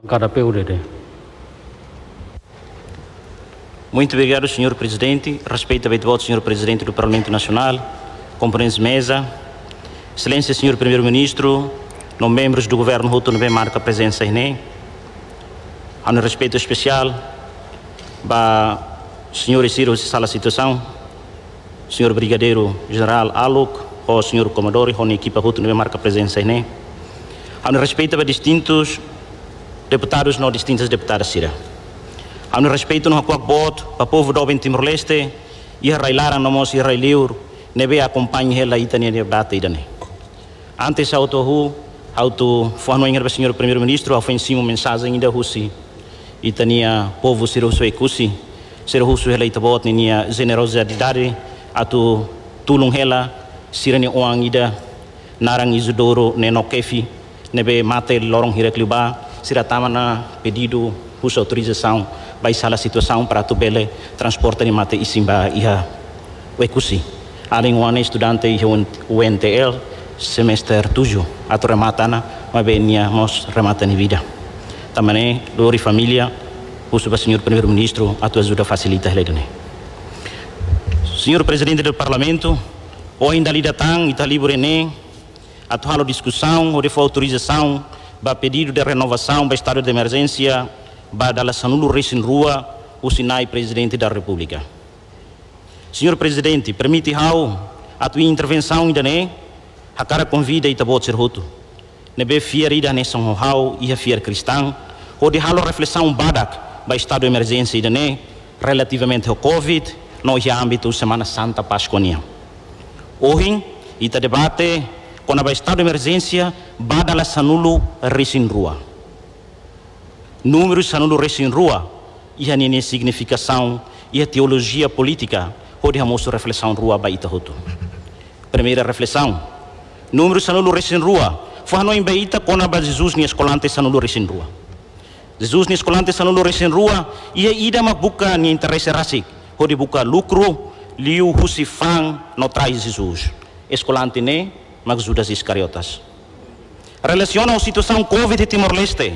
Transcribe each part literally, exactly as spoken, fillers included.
Bankada P U D D. Muito obrigado, senhor Presidente. Respeita bem voto, senhor Presidente do Parlamento Nacional, componentes mesa, Excelência, senhor Primeiro-Ministro, no membros do Governo hotu ne'ebé marka prezensa iha ne'e. Ha'u-nia respeitu espesiál ba senhores sira husi sala situasaun, senhor Brigadeiru Jenerál Alok, ho senhor Komodori, ho nia ekipa hotu ne'ebé marka prezensa iha ne'e. Ha'u-nia respeitu ba distintus deputadus no distintas deputadas sira. Ha'u-nia respeitu no hakuak boot ba povu doben Timor-Leste, iha rai-laran no mós iha rai-liur, ne'ebé akompaña hela ita-nia debate ida-ne'e. Antes ha'u atu hahú, ha'u atu fó-hanoin ba senhor Primeiro-Ministro, ha'u foin simu mensajen ida husi ita-nia povu sira husi Oekusi, sira husu hela ita-boot ninia jenerozidade atu tulun hela sira-nia oan ida naran Isidoro Neno Kefi, ne'ebé mate loron hirak liubá, sira tama ona pedidu husu autorizasaun ba iha sala situasaun para atu bele transporta nia mate-isin ba iha Oekusi. Alin oan ne'e estudante iha U N T L semester tujuh atu remata ona, maibé nia mós remata nia vida. Tanba ne'e, lori família, husu ba senhor Primeiro-Ministro atu ajuda fasilita hela ida-ne'e. Senhor Presidente do Parlamento, ohin dala ida tan ita halibur iha ne'e atu halo diskusaun hodi fó autorizasaun ba pedidu de renovasaun ba estadu de emerjénsia ba dala sanulu-resin-rua husi Na'i Prezidente da Repúblika. Senhor Prezidente, permite ha'u atu iha intervensaun ida-ne'e hakarak konvida ita-boot sira hotu ne'ebé fiar ida hanesan ho ha'u iha fiar kristaun, hodi halo reflesaun badak ba estadu emerjénsia ida-ne'e relativamente ho Covid, no iha ámbitu Semana Santa Páskua nian. Ohin, ita debate kona-ba estadu emerjénsia ba dala sanulu-resin-rua. Númeru sanulu-resin-rua iha ninia signifikasaun iha teolojia polítika hodi hamosu reflesaun rua ba ita hotu. Primeira reflesaun, númeru sanulu-resin-rua fó-hanoin ba ita kona-ba Jesus nia eskolante sanulu-resin-rua. Jesus nia eskolante sanulu-resin-rua iha ida mak buka nia interese rasik, hodi buka lukru liuhusi fa'an no trai Jesus. Eskolante ne'e mak Judas Iscariotes. Relasiona ho situasaun Covid iha Timor-Leste,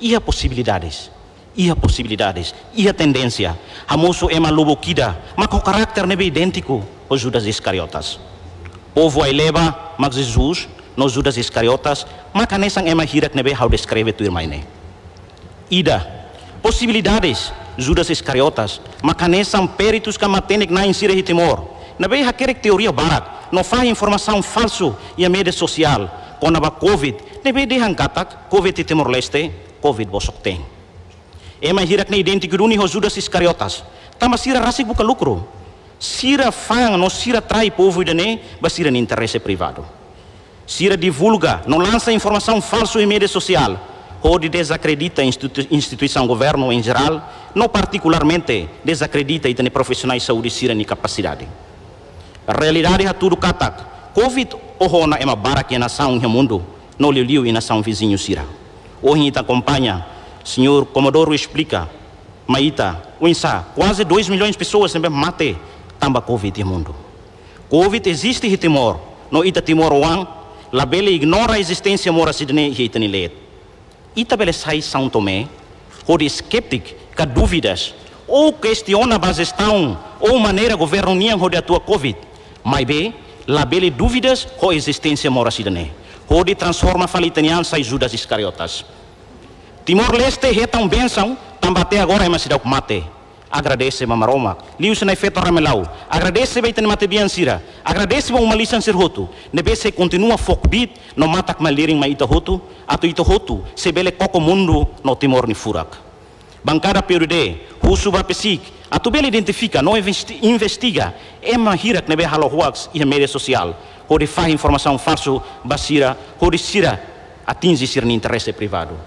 iha posibilidades, iha posibilidades, iha tendénsia hamosu ema lubuk ida mak ho karakter ne'ebé idéntiku ho Judas Iscariotes. Povu aileba mak Jesus no Judas Iscariotes mak hanesan ema hirak ne'ebé ha'u deskreve tuirmai ne'e. Ida, posibilidades Judas Iscariotes mak hanesan peritus ka matenek-na'in sira iha Timor ne'ebé hakerek teoria barak no fahe informasaun falsu iha média sosiál kona-ba Covid, ne'ebé dehan katak Covid iha Timor-Leste Covid bosok-teen. Ema hirak ne'e idéntiku duni ho Judas Iscariotes, tanba sira rasik buka lukru. Sira fa'an no sira trai povu ida-ne'e ba sira-nia interese privadu. Sira divulga no lansa informasaun falsu iha média sosiál, hodi dezakredita institu-, instituisaun governu em geral, no partikularmente dezakredita ita-nia profisionais saúde sira-nia kapasidade. Realidade hatudu katak Covid oho ona ema barak iha nasaun iha mundu, no liuliu iha nasaun viziñu sira. Ohin ita akompaña, senhor Komodoro esplika mai ita oinsá kuaze dois milhões pessoas ne'ebé mate tanba Covid iha mundu. Covid eziste iha Timor, no ita timoroan labele ignora ezisténsia moras ida-ne'e iha ita-nia leet. Ita bele sai São Tomé hodi skeptik ka dúvidas, ou kestiona ba jestaun ou maneira governu nian hodi atua Covid, maibé labele dúvidas ho ezisténsia moras ida-ne'e, hodi transforma fali ita-nia an sai Judas Iscariotes. Timor-Leste hetan bensaun tanba até agora ema seidauk mate. Agradese ba Maromak. Liuhusi Na'i-Feto Ramelau. Agradese ba ita-nia matebian sira. Agradese ba uma-lisan sira hotu ne'ebé sei kontinua fó kbiit no matak-malirin mai ita hotu, atu ita hotu sei bele koko mundu no Timor nia furak. Bankada P U D D husu ba PCIC atu bele identifika no investi-, investiga ema hirak ne'ebé halo hoax iha média sosiál, hodi fahe informasaun falsu ba sira, hodi sira atinje sira-nia interese privadu.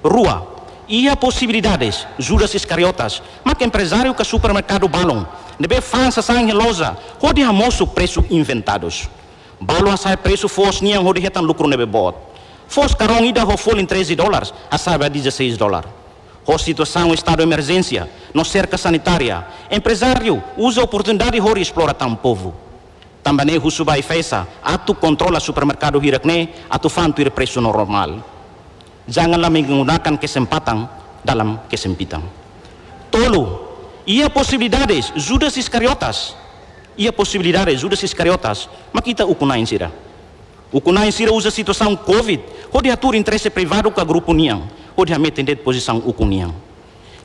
Rua, iha posibilidades Judas Iscariotes mak emprezáriu ka supermerkadu balun ne'ebé fa'an sasán iha loja hodi hamosu presu inventadus. Balu hasa'e presu foos nian hodi hetan lukru ne'ebé boot. Foos karón ida ho folin treze dólares hasa'e ba dezasseis dólares. Ho situasaun estadu emerjénsia no serka sanitária, emprezáriu uza oportunidade hodi esplora tan povu. Tanba ne'e husu ba AIFAESA atu kontrola supermerkadu hirak-ne'e atu fa'an tuir presu normál. Janganlah menggunakan kesempatan dalam kesempitan. Tolu, iha posibilidades Judas Iskariotas. Iha posibilidades Judas Iskariotas mak ita ukun-na'in sira. Ukun-na'in sira uza situasaun covid hodi hatuur interese privadu ka grupu nian, hodi hametin de'it pozisaun ukun nian.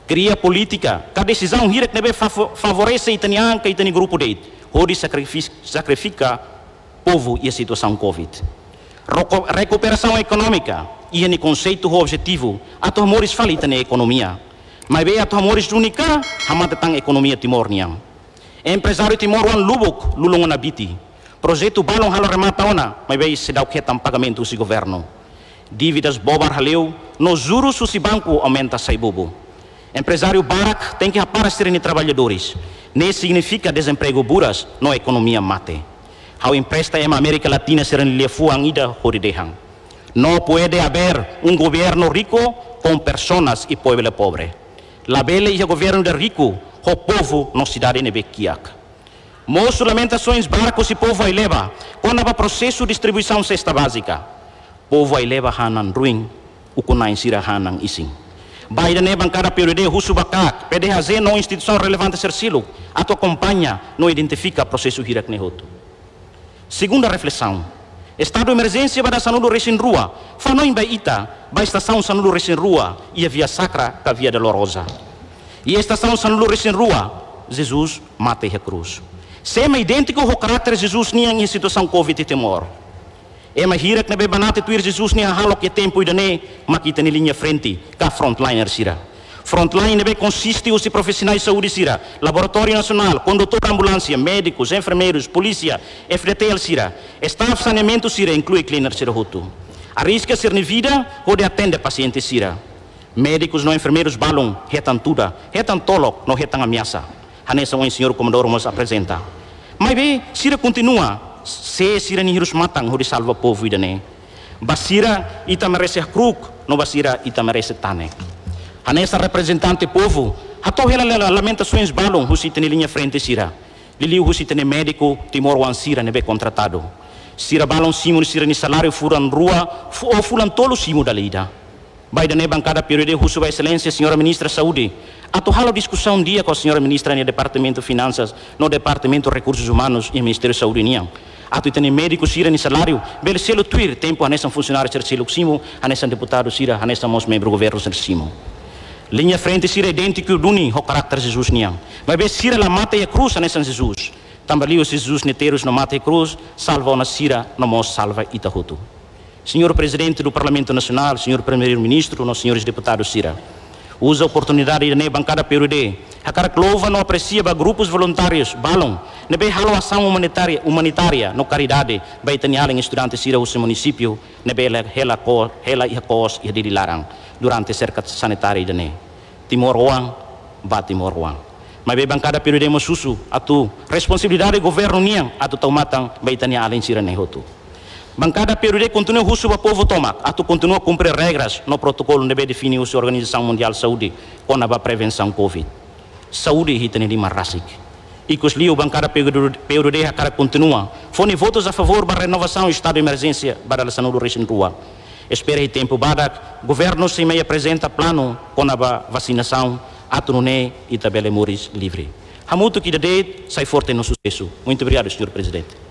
Kria polítika ka desizaun hirak ne'ebé favo-, favorese ita-nia an ka ita-nia grupu de'it, hodi sakrifis-, sakrifika povu iha situasaun covid. Roko-, rekuperasaun ekonómika iha nia konseitu ho objetivu atu hamoris fali ita-nia ekonomia. Maibé atu hamoris duni ka hamate tan ekonomia Timor nian. Emprezáriu timoroan lubuk lulun ona biti. Projetu balun halo remata ona, maibé seidauk hetan pagamentu husi governu. Dívidas bobar hale'u, no jurus husi banku aumenta sai bobo. Emprezáriu barak tenke hapara sira-nia traballadores. Ne'e signifika dezempregu buras no ekonomia mate. Ha'u empresta ema Amérika Latina sira-nia liafuan ida hodi dehan: No puede haber un gobierno rico con personas y pueblo pobre. Labele iha governu ida riku ho povu no sidade ne'ebé kiak. Mosu lamentasoens barak husi povu Aileba kona-ba prosesu distribuisaun sesta bázika. Povu Aileba hanan ruin, ukun-na'in sira hanan isin. Ba ida-ne'e bankada P U D D husu ba KAK, P D H J no instituisaun relevante sira seluk atu akompaña no identifika prosesu hirak ne'e hotu. Segunda reflesaun, estadu emerjénsia ba dala sanulu-resin-rua, fó hanoin ba ita ba estasaun sanulu-resin-rua iha Via Sacra ka Via Dolorosa. Iha estasaun sanulu-resin-rua, Jesus mate iha krús. Se ema idéntiku ho karakter Jesus nian iha situasaun covid iha Timor. Ema hirak ne'ebé banati tuir Jesus nia hahalok iha tempu ida-ne'e mak ita-nia liña frente ka frontliner sira. Frontline ne'ebé konsiste husi profisionais saúde sira, Laboratóriu Nasionál, kondutór ambulánsia, médikus, enfermeirus, polísia, F D T L sira, staff saneamentu sira, inklui cleaner sira hotu. Arriska sira-nia vida hodi atende pasiente sira. Médikus no enfermeirus balun hetan tuda, hetan tolok no hetan ameasa. Hanesan ohin señór komandór mós aprezenta. Maibé sira kontinua, see sira-nia hirus-matan hodi salva povu ida-ne'e. Ba sira ita merese hakru'uk, no ba sira ita merese tanek. Hanesan reprezentante povu, hato'o hela la-, lamentasoens balun husi ita-nia liña frente sira. Liuliu husi ita-nia médiku timoroan sira ne'ebé kontratadu. Sira balun simu sira-nia saláriu fulan rua, fu-, ou fulan tolu simu dala ida. Ba ida-ne'e bankada P U D D husu ba Exelénsia Señora Ministra Saúde atu halo diskusaun di'ak ho Señora Ministra nia Departamentu Finansas no Departamentu Rekursus Umanus iha Ministériu Saúde nian, atu ita-nia médiku sira-nia saláriu bele selu tuir tempu hanesan funsionáriu sira seluk simu, hanesan deputadu sira, hanesan mós membru governu sira simu. Liña frente sira idéntiku duni ho karakter Jesus nian. Maibé sira la mate iha krús hanesan Jesus. Tanba liuhusi Jesus nia terus no mate iha krús, salva ona sira no mós salva ita hotu. Señór Prezidente do Parlamentu Nasionál, señór Primeiru-Ministru no señores deputadus sira. Uza oportunidade ida-ne'e bankada P U D D hakarak louva no apresia ba grupus voluntárius balun ne'ebé halo asaun umanitária, umanitária no karidade ba ita-nia alin estudante sira husi munisípiu ne'ebé hela, hela ko-, hela iha kos iha Dili laran durante serka sanitária ida-ne'e. Timoroan ba timoroan. Maibé bankada P U D D mós husu atu responsabilidade governu nian atu tau matan ba ita-nia alin sira-ne'e hotu. Bankada P U D D kontinua husu ba povu tomak atu kontinua kumpre regras no protokolu ne'ebé define husi Organizasaun Mundiál Saúde kona-ba prevensaun covid. Saúde iha ita-nia liman rasik. Ikusliu bankada P U D D, P U D D hakarak kontinua fó nia votus a favór ba renovasaun estadu emerjénsia ba dala sanulu-resin-rua. Espera iha tempu badak governu sei mai aprezenta planu kona-ba vasinasaun atu nune'e ita bele moris livre. Hamutuk ida de'it, sai forte no susesu. Muito obrigado, señór Prezidente.